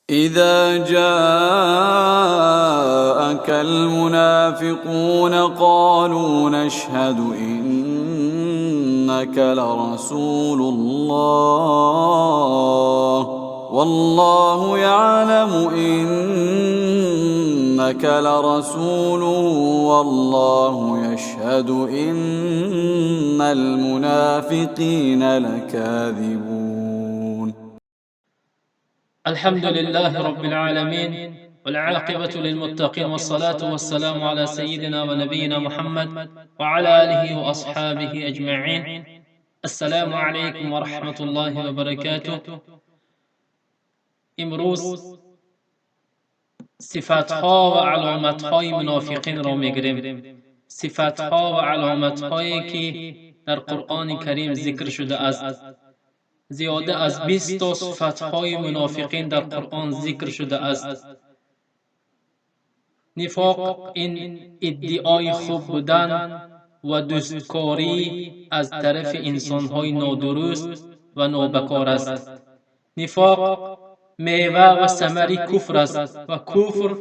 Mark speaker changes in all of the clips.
Speaker 1: إذا جاءك المنافقون قالوا نشهد إنك لرسول الله والله يعلم إنك لرسوله والله يشهد إن المنافقين لكاذبون.
Speaker 2: الحمد لله رب العالمين، والعاقبة للمتقين، والصلاة والسلام على سيدنا ونبينا محمد وعلى آله وأصحابه أجمعين. السلام عليكم ورحمة الله وبركاته. امروز صفتها و علامتهای منافقین را میگیریم، صفتها و علامتهایی که در قرآن کریم ذکر شده است. زیاده از 20 تا صفتهای منافقین در قرآن ذکر شده است. نفاق این ادعای خوب بودن و دوستکاری از طرف انسانهای نادرست و نابکار است. نفاق میوه و ثمر کفر است و کفر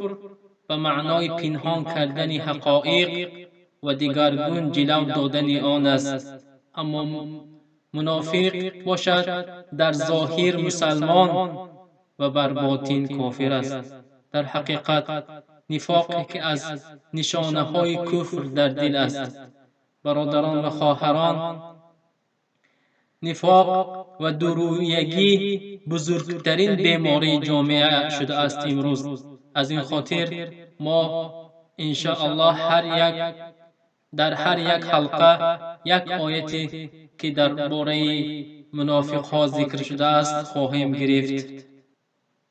Speaker 2: به معنای پنهان کردن حقایق و دیگرگون جلو دادن آن است. اما منافق باشد در ظاهر مسلمان و بر باطن کافر است. در حقیقت نفاق که از نشانه های کفر در دل است. برادران و خواهران، نفاق و دورویگی بزرگترین بیماری جامعه شده است امروز. از این خاطر ما انشاءالله هر یک در هر یک حلقه یک آیتی که در باره منافق ها ذکر شده است خواهیم گرفت.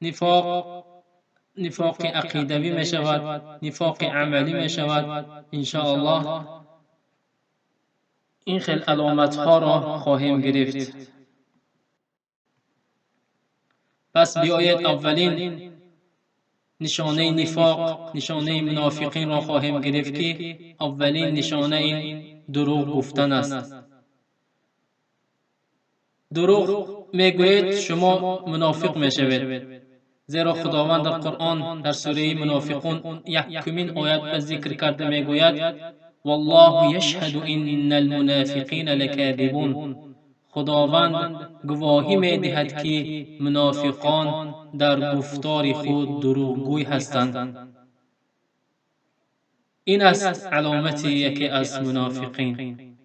Speaker 2: نفاق نفاق عقیدوی می شود، نفاق عملی می شود. انشاءالله این خیل علامت ها را خواهیم گرفت. پس بیایید اولین نشانه نفاق، نشانه منافقین را خواهیم گرفت که اولین نشانه این دروغ گفتن است. دروغ میگویید شما منافق میشوید، زیرا خداوند در قرآن در سوره منافقون یکمین آیت به ذکر کرده میگوید: والله یشهد ان المنافقین لکاذبون. خداوند گواهی میدهد که منافقان در گفتار خود دروغگوی هستند. این است علامت یکی از منافقین.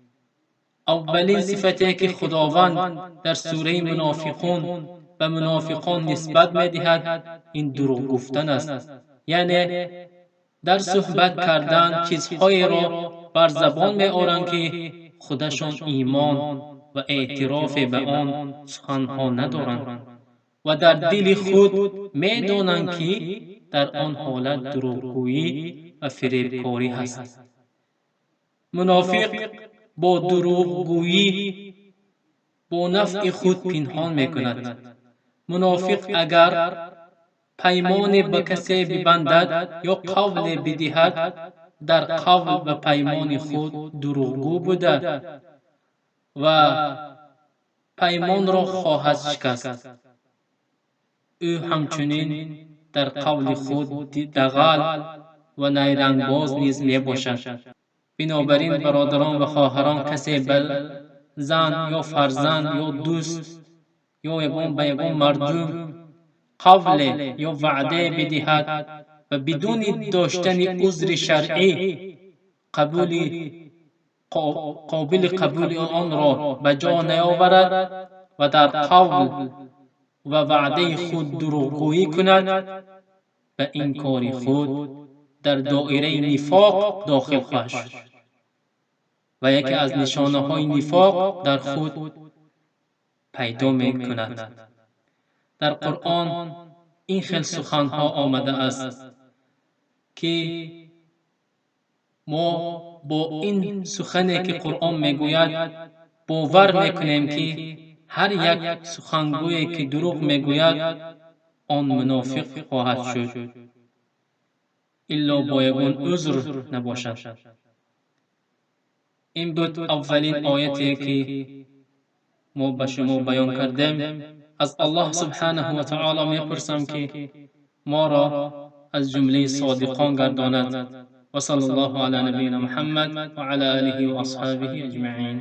Speaker 2: اولین صفتی که خداوند در سوره منافقون به منافقان نسبت میدهد این دروغ گفتن است. یعنی در صحبت کردن چیزهایی را بر زبان می آورند که خودشان ایمان و اعتراف به آن سخنها ندارند و در دل خود می دانند که در آن حالت دروغگویی و فریبکاری هست. منافق با دروغگویی با نفع خود پنهان میکند. منافق اگر پیمان به کسی ببندد یا قول بدهد، در قول و پیمان خود دروغگو بوده و پیمان را خواهد شکست. او همچنین در قول خود دغل و نیرنگباز نیز می باشد. بنابراین برادران و خواهران، کسی به زن یا فرزند یا دوست یا یگان به یگان مردم قول یا وعده بدهد و بدون داشتن عذر شرعی قابل قبول آن را به جا نیاورد و در قول و وعده خود دروغگویی کند، به این کار خود در دایره نفاق داخل خواهد شد و یکی از نشانه های نفاق در خود پیدا می کند. در قرآن این خیل سخنها آمده است که ما با این سخنی که قرآن میگوید باور میکنیم که هر یک سخنگویی که دروغ میگوید آن منافق خواهد شد، الا با یگان عذر نباشد. این بود اولین آیتی که ما به شما بیان کردیم. Аз Аллоҳ субҳонаҳу ва таъоло мепурсам, ки моро аз ҷумлаи содиқон гардонад. Ва саллаллоҳу ала набийина Муҳаммад ва ала олиҳи ва асҳобиҳи аҷмаин.